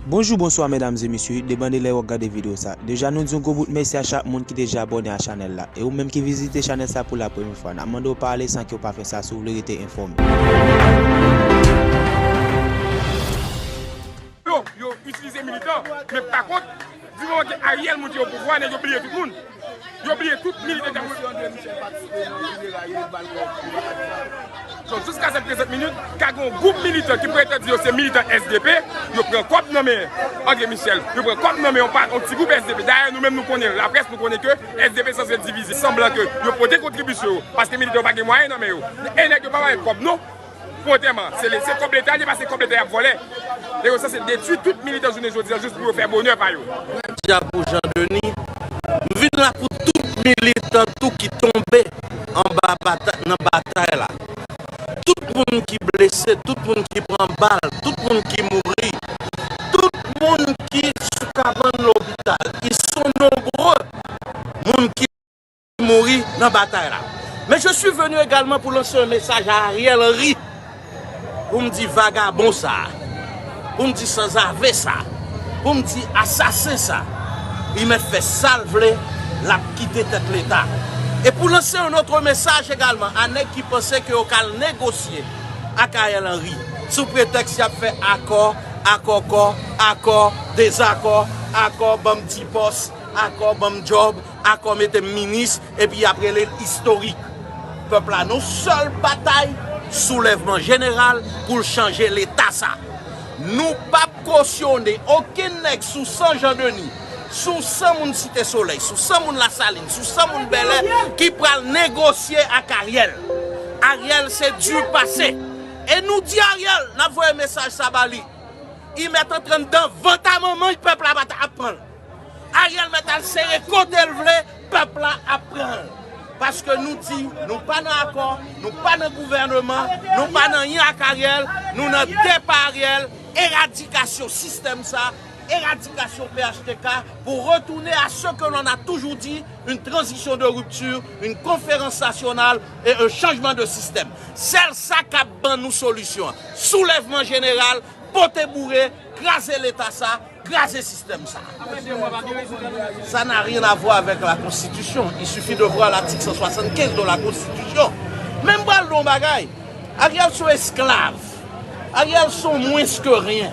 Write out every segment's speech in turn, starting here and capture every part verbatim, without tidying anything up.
Bonjou, bonswa, medam e mesye, depann de lè w ap gade videyo sa. Deja, nou di yon gwo bout mèsi a chak moun ki deja abòne a chanèl la. E ou menm ki vizite chanèl sa pou la premyè fwa, n ap mande w pa ale san ke w pa fè sa si w vle rete enfòme. Yo, yo itilize militan, men pa kont, di moman ke Ariel monte o pouvwa, nèg yo bliye tout moun. Yo bliye tout militan k ap. Donk, jiska sèt prezant minit, ka gen yon gwoup militan ki pretann di yo se militan S D P, yo pran kòb nan men André Michel, yo pran kòb nan men yon pa, yon ti gwoup S D P. Dayè, nou menm nou konnen, laprès nou konnen ke S D P sanse divize, sanblan ke yo pote kontribisyon yo, paske militan yo pa gen mwayen nan men yo. E nèg yo pa bay kòb non. Pou antèman, se le, se kòb Leta li ye, pa se kòb Leta y ap vòlè. Nèg yo sanse detwi tout militan jounen jodi a jis pou yo fè bonè pa yo. Dyakou Jan Deni, m vin la pou tout militan tou ki tonbe anba batay, nan batay la. Tout moun ki blese, tout moun ki pran bal, tout moun ki mouri, tout moun ki sou kabann lopital. Ils sont nombreux, moun ki mouri nan batay la. Men je suis venu également pou lanse yon mesaj a Ariel Henry. Pou m di vagabon sa, pou m di sanzave sa, pou m di asasen sa, li mèt fè sa l vle, l ap kite tèt Leta. E pou lanse yon lòt mesaj egalman a nèg ki panse ke yo ka al negosye ak Ariel Henry sou pretèks y ap fè akò, akò kò, akò dezakò, akò ban m ti pòs, akò ban m djòb, akò mete m minis, epi y ap rele l istorik. Pèp la, nou sèl batay, soulèvman jeneral pou l chanje Leta sa. Nou p ap kosyone okenn nèg sou san Jan Deni, sou san moun Site Solèy, sou san moun Lasalin, sou san moun Bèlè ki pral negosye ak Ariel. Ariel se du passé. E nou di Ariel, n ap voye mesaj sa ba li. Li mèt antre anndan vant a manman l, pèp la pa t ap pran l. Ariel mèt al sere kote l vle, pèp la ap pran l. Paske nou di, nou pa nan akò, nou pa nan gouvèneman, nou pa nan anyen ak Ariel, nou nan depa Ariel, eradikasyon sistèm sa, eradikasyon P H T K, pour retourner à ce que l'on a toujours dit, une transition de rupture, une conférence nationale et un changement de système. Sèl sa k ap ban nou solisyon an. Soulèvman jeneral, pote boure, kraze Leta sa, kraze sistèm sa. Ça n'a rien à voir avec la Constitution. Il suffit de voir l'article cent soixante-quinze de la Constitution. Men m pral di w yon bagay. Ariel se yon esklav. Ariel se yon mwens ke ryen.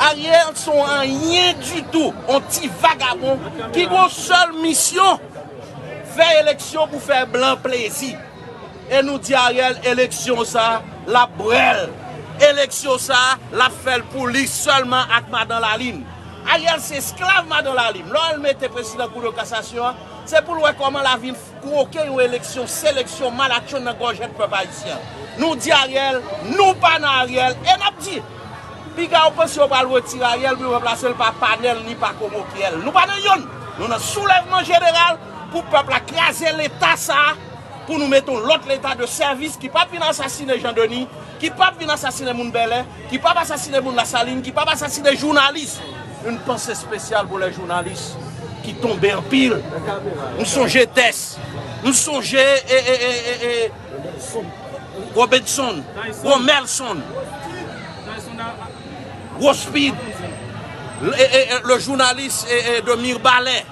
Ariel se yon anyen ditou. Yon ti vagabon ki gen yon sèl misyon. Fè eleksyon pou fè blan plezi. E nou di Ariel, eleksyon sa, l ap bwè l. Eleksyon sa, l ap fè l pou li sèlman ak Madan Lalin. Ariel se esklav Madan Lalin. Lè l mete prezidan Kou de Kasasyon an, se pou l wè kòman l a vin kwoke yon eleksyon, seleksyon, malatchonn nan gòjèt pèp ayisyen an. Nou di Ariel, nou pa nan Ariel, e n ap di, piga yo panse yo pral retire Ariel pou yo ranplase l pa panèl ni pa komokyèl. Nou pa nan yonn. Nou nan soulèvman jeneral pou pèp la kraze Leta sa a, pou nou mete yon lòt Leta de sèvis ki p ap vin asasinen Jan Deni, ki p ap vin asasinen moun Bèlè, ki p ap asasinen moun Lasalin, ki p ap asasinen jounalis. Une pensée spéciale pour les journalistes ki tonbe anpil. M sonje Tès. M sonje e, e, e, e, e, Robinson, Romelson, Rospid, e, e, e, le jounalis e, e, de Mirbalè,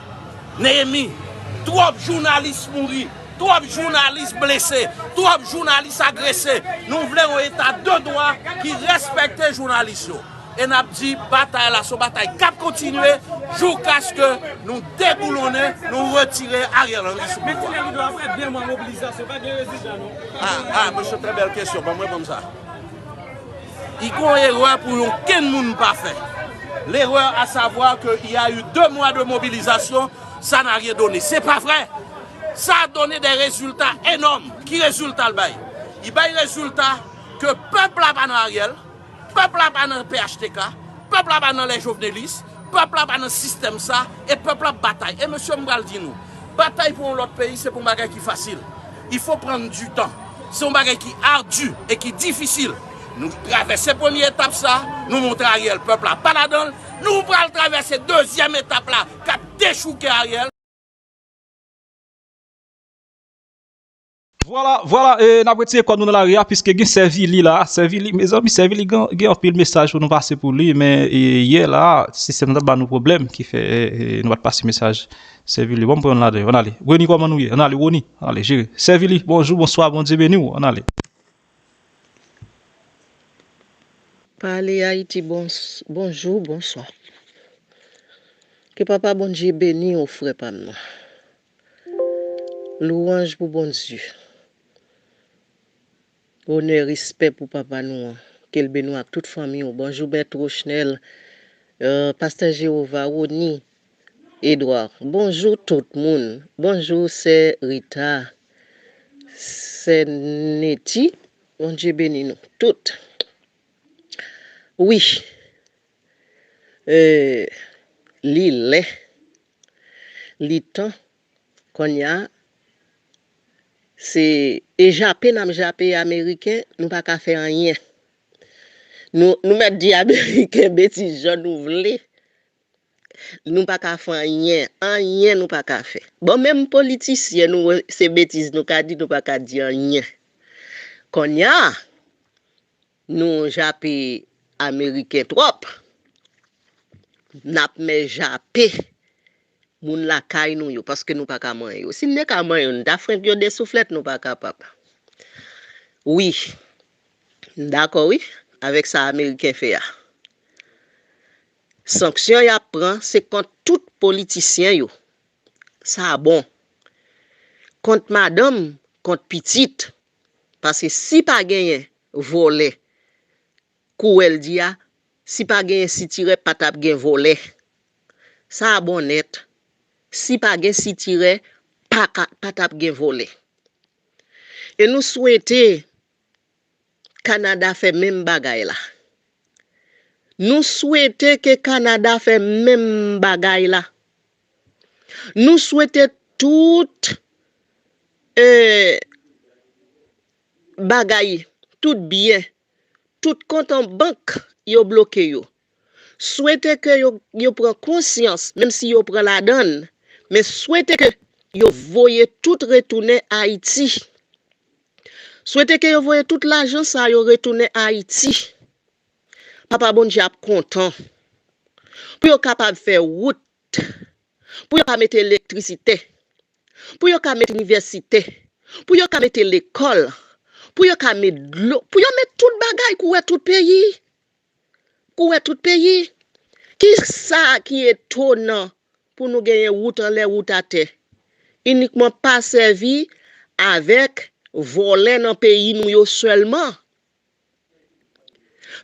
Neyemi. Twòp jounalis mouri, twòp jounalis blese, twòp jounalis agrese. Nou vle yon eta de dwa ki respekte jounalis yo. E n ap di batay la se yon batay k ap kontinye joukaske nou deboulonnen, nou retire Ariel Henry sou pouvwa. Men ti nèg yo apre de mwa mobilizasyon, pa gen rezilta non. Ah, ah, mesye, trè bèl kesyon, ban m reponn sa. I gen yon erè pou okenn moun pa fè. L'erreur à savoir que il y a eu deux mois de mobilisation, ça n'a rien donné. Se pa vrè. Sa a donnen de rezilta enòm. Ki rezilta l bay? Li bay rezilta ke pèp la pa nan Ariel, pèp la pa nan P H T K, pèp la pa nan lè jovenelis, pèp la pa nan sistèm sa, e pèp la ap batay. E mesye, m pral di nou, batay pou yon lòt peyi, se pa yon bagay ki fasil. Il faut prendre du temps. Se yon bagay ki ardi e ki difisil. Nou travèse premye etap sa, nou montre Ariel pèp la pa ladan l. Nou pral travèse dezyèm etap la, k ap dechouke Ariel. Vwala, vwala, e, n ap retire kò nou nan lari a, piske gen Sèvili la. Sèvili, mezanmi, Sèvili gen, gen anpil mesaj pou nou pase pou li, men, e, yè la, sistèm nan t ap ba nou pwoblèm, ki fè, e, e, nou pa t pase mesaj Sèvili. Bon, m pran youn ladan yo, ann ale. Rony, kòman nou ye? Ann ale, Rony, ann ale, jere. Sèvili, bonjou, bonswa, Bondye beni w, ann ale. Pale Ayiti, bons-, bonjou, bonswa. Ke Papa Bondye beni w, frè pa m nan. Lwanj pou Bondye. Onè, respè pou papa nou an. Ke l beni w ak tout fanmi w. Bonjou, Mèt Rochnel, euh, Pastè Jewova, Rony, Edward. Bonjou tout moun. Bonjou, Sè Rita, Sè Neti. Bondye beni nou tout. Wi. Eh, li lè, li tan, kounye a, se, e jape n ap jape Ameriken, nou pa ka fè anyen. Nou, nou mèt di Ameriken betiz jan nou vle. Nou pa ka fè anyen. Anyen nou pa ka fè. Bon, menm politisyen, nou, se betiz nou ka di, nou pa ka di anyen. Kounye a, nou jape Ameriken twòp. N ap men jape moun lakay nou yo, paske nou pa ka manyen yo. Si n te ka manyen yo, n ta frenk yo de souflèt, nou pa kapab. Wi, m dakò, wi, avèk sa Ameriken fè a. Sanksyon y ap pran, se kont tout politisyen yo. Sa bon. Kont madanm, kont pitit. Paske si pa genyen vòlè, kou wè l di a, si pa genyen sitirè, pa t ap gen vòlè. Sa a bon nèt. Si pa gen sitirè, pa ka, pa t ap gen vòlè. E nou swete Kanada fè menm bagay la. Nou swete ke Kanada fè menm bagay la. Nou swete tout, eh, bagay, tout byen, tout kont an bank yo bloke yo. Swete ke yo, yo pran konsyans, menm si yo pran ladann, men swete ke yo voye tout retounen Ayiti. Swete ke yo voye tout lajan sa yo retounen Ayiti. Papa Bondye ap kontan. Pou yo kapab fè wout, pou yo ka mete elektrisite, pou yo ka mete inivèsite, pou yo ka mete lekòl, pou yo ka mete dlo, pou yo mete tout bagay, kou wè tout peyi, kou wè tout peyi. Kisa ki etonan pou nou genyen wout anlè, wout atè? Inikman pa sèvi avèk vòlè nan peyi nou yo sèlman.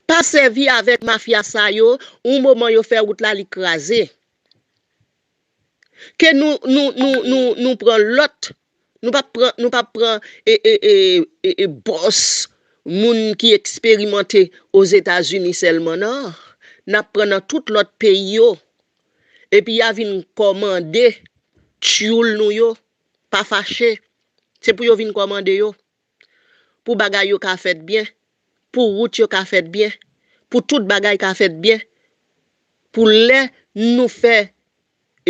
Pa sèvi avèk mafya sa yo, yon moman yo fè wout la, li kraze. Ke nou, nou, nou, nou, nou pran lòt, nou pa pran, nou pa pran e, e, e, e, e bòs moun ki eksperimante Ozetazini sèlman, non. N ap pran nan tout lòt peyi yo. Epi y a vin kòmande tyoul nou yo, pa fache. Se pou yo vin kòmande yo. Pou bagay yo ka fèt byen, pou wout yo ka fèt byen, pou tout bagay ka fèt byen, pou lè nou fè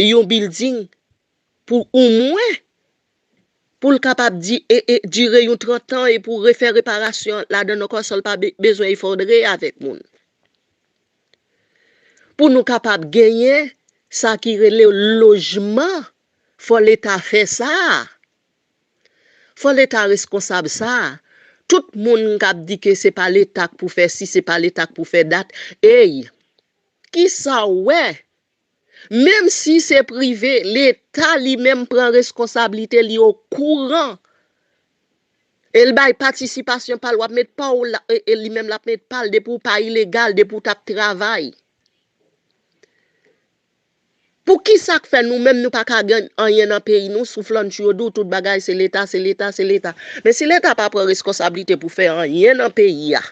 yon bilding, pou omwen, pou l kapab di, e, e, dire yon trant an e pou refè reparasyon ladan l ankò san l pa be-, bezwen efondre avèk moun. Pou nou kapab genyen sa ki rele lojman, fò Leta fè sa. Fò Leta reskonsab sa. Tout moun k ap di ke se pa Leta k pou fè si, se pa Leta k pou fè dat, ey, kisa w wè? Menm si se prive, Leta li menm pran reskonsablite li, okouran. E l bay patisipasyon pa l, w ap met pa w la, e, e li menm l ap met pa l, depi w pa ilegal, depi w t ap travay. Poukisa k fè nou menm nou pa ka gen anyen nan peyi nou, sou flann tchou yo di w tout bagay se Leta, se Leta, se Leta? Men si Leta pa pran reskonsablite pou fè anyen nan peyi a,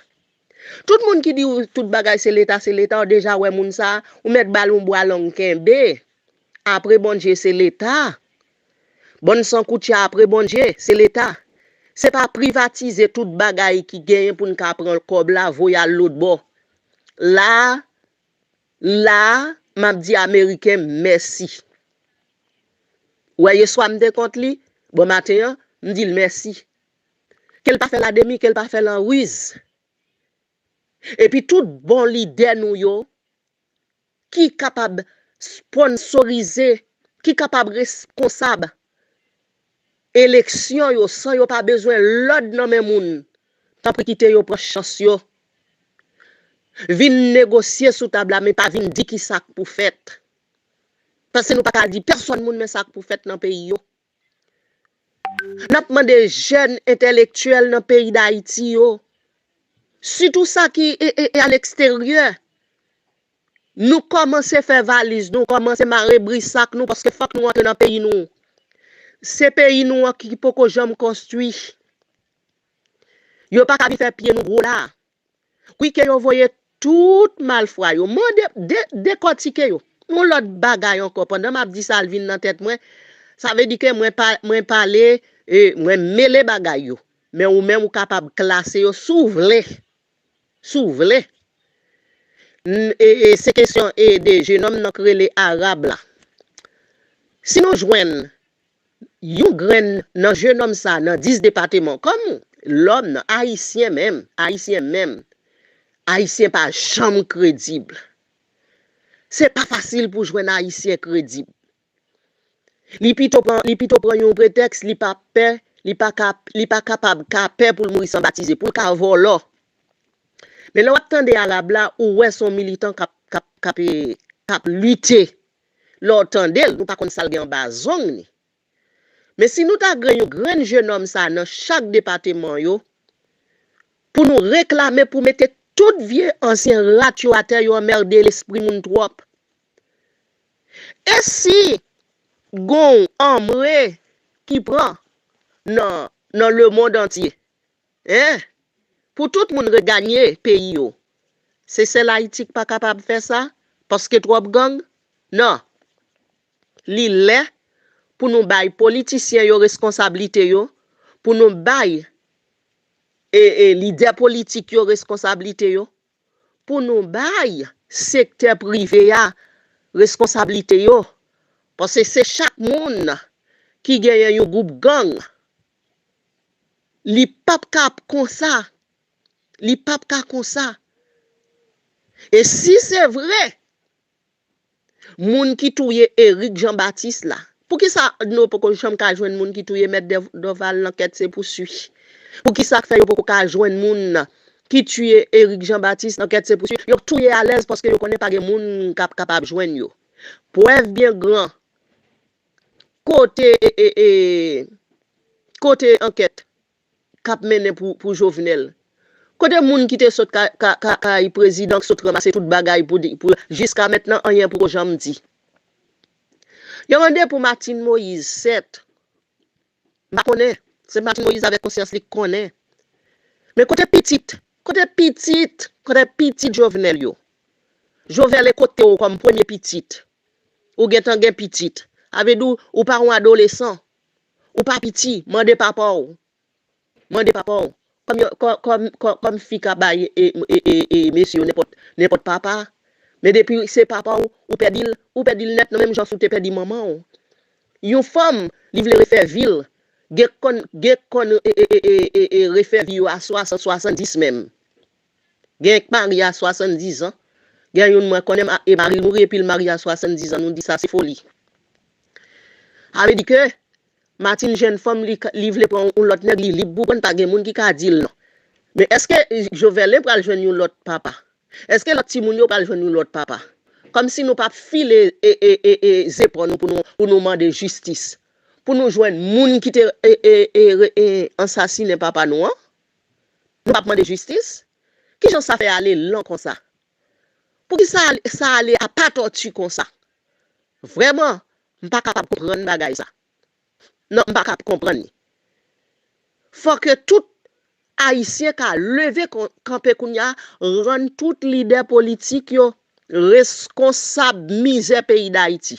tout moun ki di w tout bagay se Leta, se Leta, w deja wè moun sa a, ou mèt ba l yon bwa long kenbe. Apre Bondye se Leta. Bann sankoutya apre Bondye se Leta. Se pa privatize tout bagay ki genyen pou n ka pran kòb la voye al lòtbò. La, la, m ap di Ameriken mèsi. Ou wè yèswa m te kont li, bò maten an, m di l mèsi. Ke l pa fè l a demi, ke l pa fè l an riz. Epi tout bon lidè nou yo ki kapab sponsorize, ki kapab reskonsab eleksyon yo san yo pa bezwen lòd nan men moun, tanpri kite yo pran chans yo. Vin negosye sou tab la, men pa vin di ki sa k pou fèt. Paske nou pa ka di pèsòn moun men sa k pou fèt nan peyi yo. N ap mande jèn entèlektyèl nan peyi Dayiti yo, sitou sa ki e, e, e a leksteryè, nou kòmanse fè valiz nou, kòmanse mare bri sak nou, paske fòk nou antre nan peyi nou. Se peyi nou an ki poko janm konstwi. Yo pa ka vin fè pye nou gwo la. Wi, ke yo voye tout malfwa yo. Mwen de, de, dekòtike yo. Yon lòt bagay ankò, pandan m ap di sa, l vin nan tèt mwen, sa vle di ke mwen pa, mwen pale, e, mwen mele bagay yo. Men ou menm ou kapab klase yo si w vle. Si w vle. N- e, e, se kesyon e de jenòm nan k rele Arab la. Si nou jwenn yon grenn nan jenòm sa nan dis depateman, kòm lòm nan, ayisyen menm, ayisyen menm, ayisyen pa janm kredib. Se pa fasil pou jwenn ayisyen kredib. Li pito pran, li pito pran yon pretèks, li pa pè, li pa ka, li pa kapab ka pè pou l mouri san batize, pou l ka vòlò. Men lè w ap tande Arab la, ou wè se yon militan k ap, k ap, k ap, e, k ap lite. Lè w tande l, nou pa konn sa l gen anba zong li. Men si nou ta gen yon grenn jenòm sa nan chak depateman yo, pou nou reklame, pou mete tout vye ansyen rat yo atè, yo anmède lespri moun twòp. E si gon anmwe ki pran nan, nan lemonn antye, en, pou tout moun reganye peyi yo, se sèl Ayiti k pa kapab fè sa, paske twòp gang? Non. Li lè pou nou bay politisyen yo reskonsablite yo, pou nou bay e, e, lidè politik yo reskonsablite yo, pou nou bay sektè prive a reskonsablite yo. Paske se chak moun ki genyen yon gwoup gang. Li p ap ka konsa. Li p ap ka konsa. E si se vre, moun ki touye Eric Jean Baptiste la, poukisa nou poko janm ka jwenn moun ki touye Mèt Dev- Dorval? Lankèt se pousui. Poukisa k fè yo poko ka jwenn moun ki tiye Eric Jean Baptiste? Lankèt se pousui. Yo touye alèz paske yo konnen pa gen moun k ap kapab jwenn yo. Prèv byen gran. Kote e, e, e, kote ankèt k ap mennen pou, pou Jovenel? Kote moun ki te sot ka, ka, ka, kay prezidan, k sot ranmase tout bagay pou di, pou, jiska mentnan, anyen poko janm di? Yo mande pou Martine Moïse, sèt. M pa konnen. Se Martine Moïse avèk konsyans li k konnen. Men kote pitit? Kote pitit? Kote pitit Jovenel yo? Jovenel, e kote w kòm premye pitit? Ou gentan gen pitit. A vle di w, ou pa yon adolesan. Ou pa piti. Mande papa w. Mande papa w. Kòm, yo- kò- kòm, kòm, kòm fi ka bay e, e, e, e mesye yo nenpòt, nenpòt papa. Men depi se papa w, ou pèdi l, ou pèdi l nèt nan menm jan si w te pèdi manman w. Yon fanm, li vle refè vi l. Gen konn, gen konn e, e, e, e, e, e refè vi yo a swasant, swasanndis menm. Gen k marye a swasanndis an. Gen youn mwen konnen, ma- e mari l mouri epi l marye a swasanndis an. Nou di sa se foli. Sa vle di ke Martine jèn fanm, li, li vle pran yon lòt nèg, li lib pou pran, pa gen moun ki ka di l non. Men èske Jovelin pral jwenn yon lòt papa? Èske lòt timoun yo pral jwenn yon lòt papa? Kòmsi nou p ap file e, e, e, e, zepò nou pou nou, pou nou mande jistis. Pou nou jwenn moun ki te e, e, e, re- e, ansasinen papa nou an? Nou p ap mande jistis? Kijan sa fè ale lon konsa? Poukisa sa ale a patòti konsa? Vrèman, m pa kapab konprann bagay sa. Non, m pa kab konprann li. Fò ke tout Ayisyen ka leve kon- kanpe kounye a, rann tout lidè politik yo reskonsab mizè peyi Dayiti.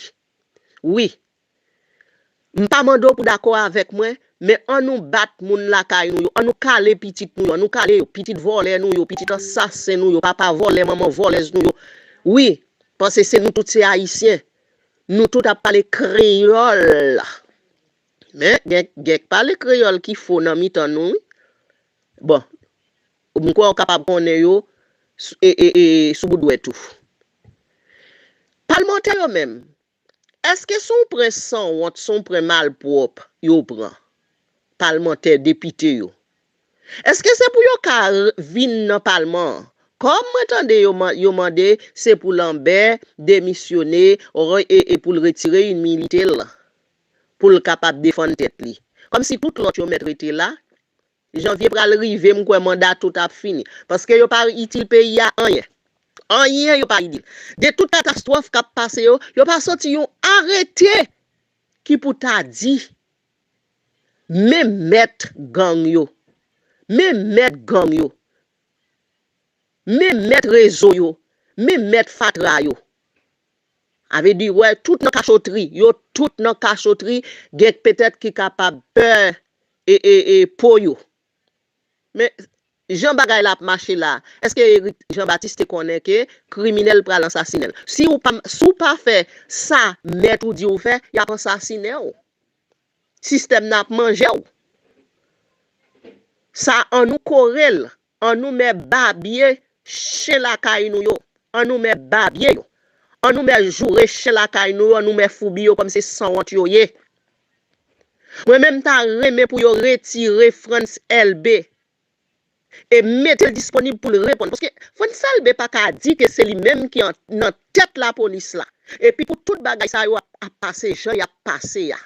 Wi. M pa mande w pou dakò avèk mwen, men an nou bat moun lakay nou yo, an nou kale pitit nou yo, an nou kale yo, pitit vòlè nou yo, pitit ansasen nou yo, papa vòlè, manman vòlèz nou yo. Wi, paske se nou tout se Ayisyen. Nou tout ap pale kreyòl. Men, gen, gen k pale kreyòl ki fo nan mitan nou, wi. Bon, m kwè w kapab konnen yo sou, e, e, e, sou bout dwèt ou. Palmantè yo menm, èske se yon pwen sanwont, se yon pwen malpwòp yo pran? Palmantè, depite yo. Èske se pou yo ka r- vin nan palman an? Kòm mwen tande yo, man- yo mande, se pou Lanbè demisyone, re- e, e pou l retire imilite l, pou l kapab defann tèt li. Kòmsi tout lòt yo mèt rete la, janvye pral rive, m kwè manda tout ap fini. Paske yo pa itil peyi a anyen. Anyen yo pa itil. De tout katastwòf k ap pase yo, yo pa soti yon arete ki pou ta di, men mèt gang yo, men mèt gang yo, men mèt rezo yo, men mèt fatra yo. A vle di, wè, tout nan kachotri, yo tout nan kachotri, gen petèt ki kapab pè e, e, e po yo. Men, jan bagay la ap mache la, èske Eric Jean Baptiste te konnen ke kriminèl pral ansasinen l? Si w pa, si w pa fè sa mèt ou di w fè, y ap ansasinen w. Sistèm nan ap manje w. Sa, an nou kore l, an nou mè babye chen lakay nou yo, an nou mè babye yo, an nou mè joure chen lakay nou yo, an nou mè foubi yo kòm se sanwont yo ye. Mwen menm ta renmen pou yo retire Frantz Elbé e mete l disponib pou l reponn. Paske Frantz Elbé pa ka di ke se li menm ki an- nan tèt lapolis la. Epi pou tout bagay sa yo ap, ap pase jan y ap pase a.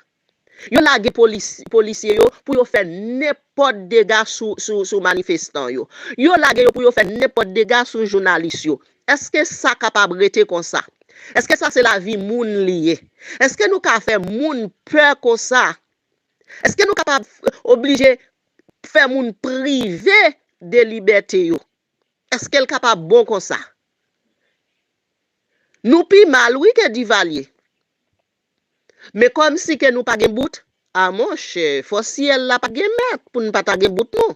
Yo lage polis- polisye yo pou yo fè nenpòt dega sou, sou, sou manifestan yo. Yo lage yo pou yo fè nenpòt dega sou jounalis yo. Èske sa kapab rete konsa? Èske sa se lavi moun li ye? Èske nou ka fè moun pè konsa? Èske nou kapab oblije fè moun prive de libète yo? Èske l kapab bon konsa? Nou pi mal, wi, ke Divalye. Men kòmsi ke nou pa gen bout, a monchè, fò syèl la pa t gen mèt pou n pa ta gen bout, non.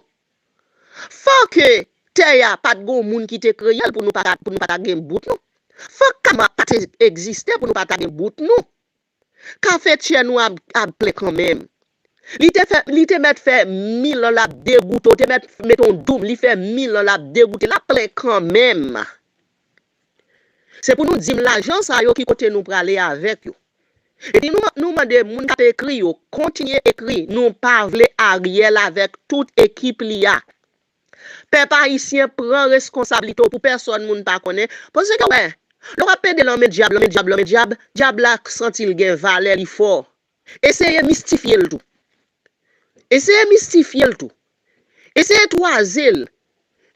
Fò ke tè a pa t gon moun ki te kreye l pou nou pa ta, pou nou pa ta gen bout, non. Fò kama pa te egziste pou nou pa ta gen bout, non. Kafetyè nou ap, ap plen kanmenm. Li te fè, li te mèt fè mil an l ap degoute w, te mèt mete yon doum, li fè mil an l ap degoute, l ap plen kanmenm. Se pou nou di m lajan sa yo ki kote nou prale avèk yo. Epi nou, nou mande moun k ap ekri yo, kontinye ekri, nou pa vle Ariel avèk tout ekip li a. Pèp ayisyen, pran reskonsablite w pou pèsòn moun pa konnen. Paske wè, lè w ap pede lanmen dyab, lanmen dyab, lanmen dyab, dyab la santi l gen valè, li fò. Eseye mistifye l tou. Eseye mistifye l tou. Eseye twaze l.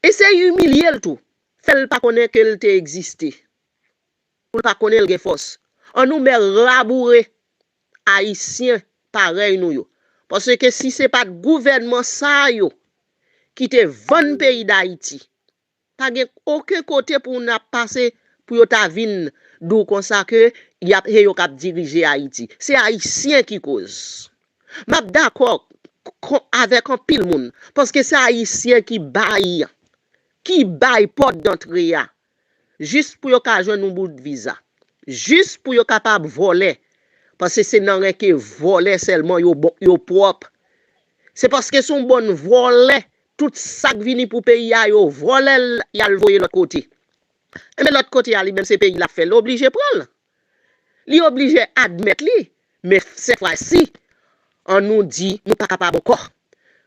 Eseye imilye l tou. Fè l pa konnen ke l te egziste. Pou l pa konnen l gen fòs. An nou mè raboure Ayisyen parèy nou yo. Paske si se pa t gouvènman sa yo ki te vann peyi Dayiti, pa gen okenn kote pou n ap pase pou yo ta vin di w konsa ke y ap, se yo k ap dirije Ayiti. Se Ayisyen ki koz. M ap dakò kon- avèk anpil moun, paske se Ayisyen ki bay, ki bay pòt dantre a, jis pou yo ka jwenn yon bout viza, jis pou yo kapab vòlè, paske se nan renke vòlè sèlman yo bon, yo pwòp. Se paske se yon bann vòlè, tout sa k vini pou peyi a, yo vòlè l, y al voye lòt kote. Enben, lòt kote a, li menm, se peyi l ap fè l oblije pran l. Li oblije admèt li, men sèt fwa si, an nou di nou pa kapab ankò.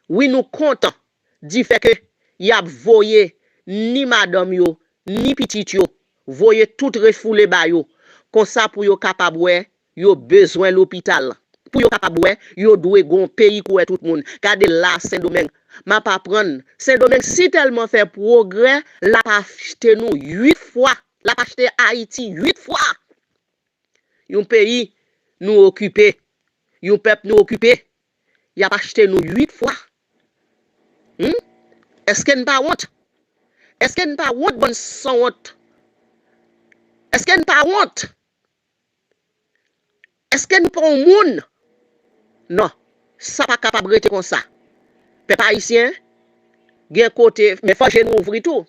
Wi, nou kontan difè ke y ap voye ni madanm yo, ni pitit yo, voye tout refoule ba yo, konsa pou yo kapab wè yo bezwen lopital, pou yo kapab wè yo dwe gon peyi kouvè tout moun. Gade la, Sendomeng, m ap aprann, Sendomeng si tèlman fè pwogrè, l ap achte nou uit fwa, l ap achte Ayiti uit fwa. Yon peyi nou okipe, yon pèp nou okipe, y ap achte nou uit fwa. Hmm? Èske n pa wont? Èske n pa wont, bann sanwont? Èske n pa wont? Èske n pa yon moun? Non, sa pa kapab rete konsa. Pèp ayisyen, gen kote, men fò je nou ouvri tou.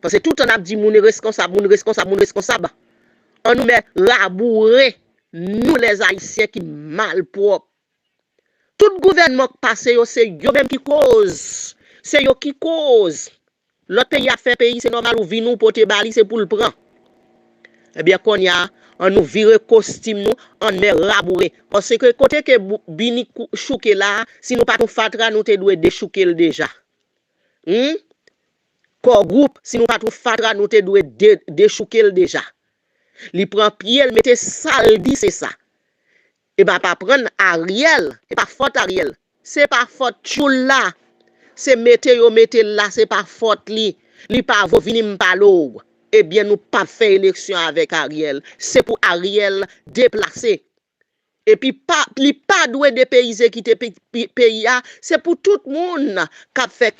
Paske toutan n ap di moun reskonsab, moun reskonsab, moun reskonsab. An nou mè raboure nou lèzayisyen ki malpwòp. Tout gouvènman k pase yo, se yo menm ki koz. Se yo ki koz. Lòt peyi ap fè peyi, se nòmal ou vin ou pote ba li, se pou l pran. Ebyen, kounye a, an nou vire kostim nou, an men raboure. Paske kote ke Bini chouke la, si nou pa t yon fatra, nou te dwe dechouke l deja. Hmm? Kò gwoup, si nou pa t yon fatra, nou te dwe de, dechouke l deja. Li pran pye l, mete sa l di, se sa. E pa pa prann Ariel, e pa fòt Ariel. Se pa fòt tchoul la. Se mete yo mete l la, se pa fòt li. Li pa vo vini m pale w. Ebyen, nou p ap fè eleksyon avèk Ariel. Se pou Ariel deplase. Epi pa, li pa dwe depeyize kite peyi a. Se pou tout moun k ap fè